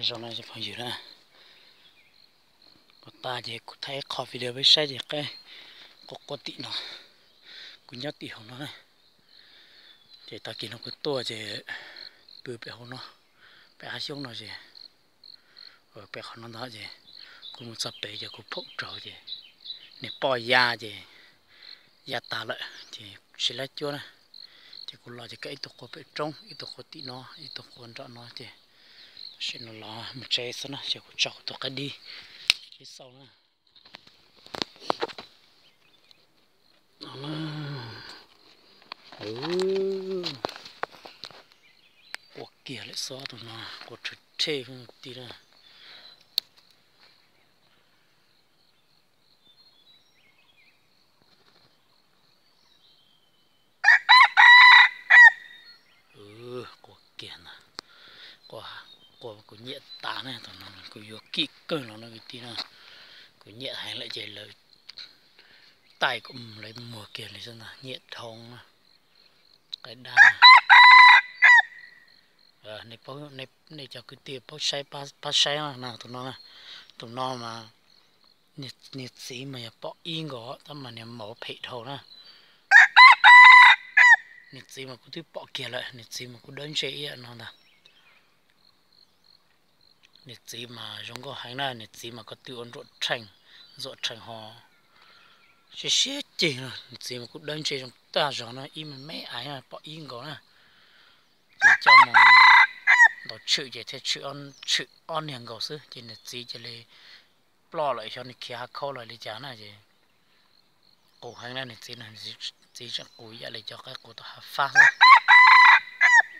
Zoo no cov phooj ywg na, kuv tas ces kuv thaij ib qho video peb saib ces qaib quaj quaj tim no, kuv nyob tim hauv no na. Ces tag kis no kuv tuaj ces pw pem hauv no, pem hav xyoob no ces, pem qhov no ntag ces kuv mus txog pem ces kuv phoom rau ces niag poj ya ces ya tas lawm ces tsis lab cuab na. Ces kuv los ces kaw ib tug quas pem roob, ib tug quas tim no, ib tug quas nram no ces tam sim no los mus tsev xwb na, ces kuv tso kuv tus qaib dib ib xauj na. Quaj kiag lawm xwb tus no, quaj rhe rhe ti na. Quaj kiag ntag, quaj, quaj kuv nyiam tas na, tus no kuv yuav kim kawg los no kwv tij na. Kuv nyiam heev lawm ces lawv taij kuv lawv muag kiag li xwb ntag, nyiam dhau na. Qaib dab, nej cov kwv tij paub saib pab saib no, tus no, tus no mas niag txiv mas yog pom ib nkaus tab mas niag maum phem dhau na. Niag txiv mas kuv twb pom kiag lawm, niag txiv mas kuv dawb ntseg ib yam no ntag. Niag txiv mas zoo nkauj heev na, niag txiv mas ko tw ua nruam rhees, ntxuam rhees ho siab siab ceg no. Niag txiv mas kuv dawb ntseg zoo tag zog no, ib me me aiv pom ib nkaus na. Ces coj mus ntaus tshwm ces thiaj tshwm ob niag nkaus xwb ces niag txiv cia li ploj lawm, xyov nws khiav hav khaub los li cas na ces qus heev na, niag txiv, txiv tseem qus ib yam li cov qaib qus tom hav fab xwb.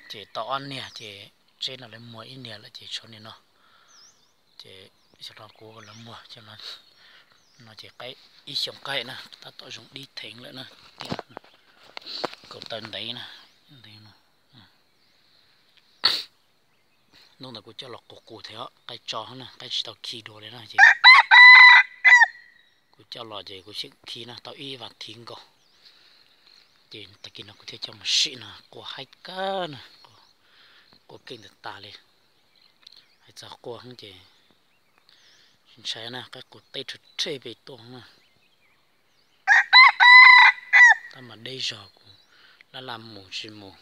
Ces tau ob niag ces tseb no lawv muag ib niag lawm ces tshuav niag no. Ces xyov no kuv lawv muag no ces qaib ib xyoos qaib na tab tom zoo dib theev lawm na. Kaus taw ntev na, ntev no. Hnub ntawd kuv coj los qus qus thiab qaib tso na, qaib tsis tau khi dua li na ces kuv coj los ces kuv xyeem khi na tau ib vas thiv nkaus. Ces tag kis no kuv thiaj coj mus sim no quaj haib kawg na, quaj keej ntawm tas li. Hais txog quaj ces ntshai na, qaib qus teb rhe rhe pem tuaj na. Tab mas deb zog kuv laj laj mus tsis mus.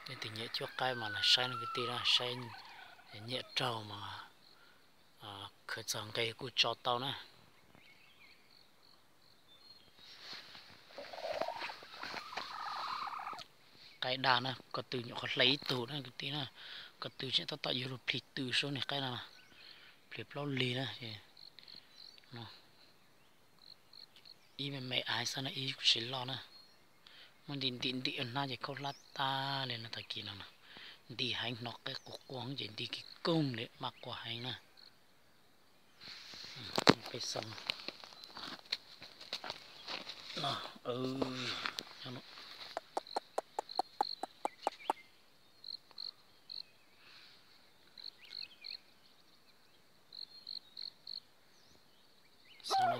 Leej twg nyiam cuab qaib mas los saib no kwv tij na, saib nyiam raug mas khwv txog nqe kuj tso tau na. Qaib dab na, ko tw nyuam qhuav hle ib tug na kwv tij na, ko tw tseem tab tom yuav luag plhis tw sub niag qaib no, plhis plaub lig na. Ib me me aiv xwb na, ib kuj tsis loj na. Muab ntim ntim ntim hnab ces khaub hlab tag li no tag kis no. Nti heev, hnov qaib qus quaj ces nti kiv koog li, maj quaj heev na. Peb xauj no, xauj no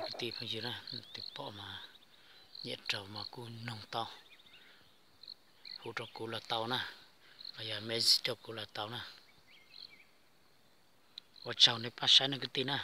kwv tij phooj ywg na, tus pom mas nyiam raug mas kuj noog tau, hu rau kuv los tau na, los yog message rau kuv los tau na. Ua tsaug nej pab saib no kwv tij na.